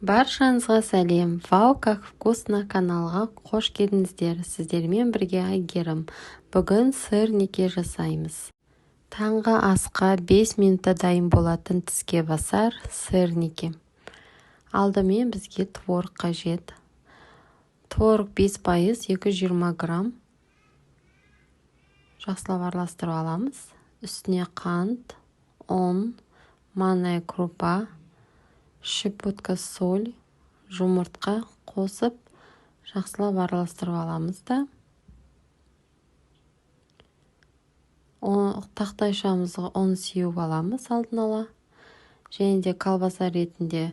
Баршаңызға сәлем! «Вау, как вкусно» каналға қош келдіңіздер! Сіздермен бірге Әйгерім. Бүгін сырники жасаймыз. Таңғы асқа 5 минутта дайын болатын тіске басар сырники. Алдымен бізге творог қажет. Творог 5%, 220 грамм. Жақсылап араластырып аламыз. Үстіне қант, ұн, манная крупа, щепотка соль, жұмыртқа қосып, жақсылап араластырып аламыз да, тақтайшамызға ұн сеуіп аламыз алдын ала және де колбаса ретінде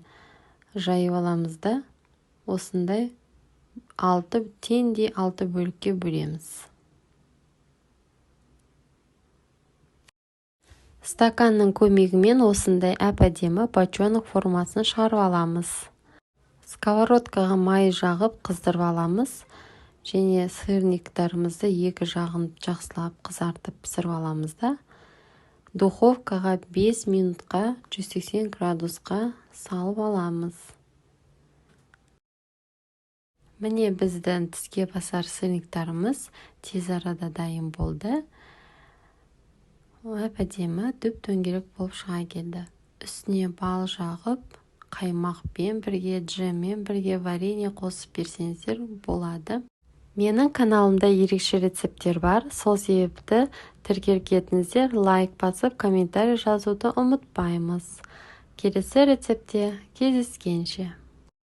жайып аламыз да, осындай алты теңдей алты бөлікке бөлеміз. Стаканның көмегімен осындай әп-әдемі бочонок формасын шығарып аламыз. Сковородкаға май жағып, қыздырып аламыз және сырниктарымызды екі жағын жақсылап қызартып, пісіріп аламыз да, духовкаға 5 минутқа 180 градусқа салып аламыз. Міне, біздің тіске басар сырниктарымыз тез арада дайын болды. Әп-әдемі, дөп-дөңгелек болып шыға келді. Үстіне бал жағып, қаймақпен бірге, джеммен бірге, варенье қосып берсеңіздер болады. Менің каналымда ерекше рецепттер бар, сол себепті тіркеліп кетіңіздер, лайк басып, комментарий жазуды ұмытпаймыз. Келесі рецептте кездескенше!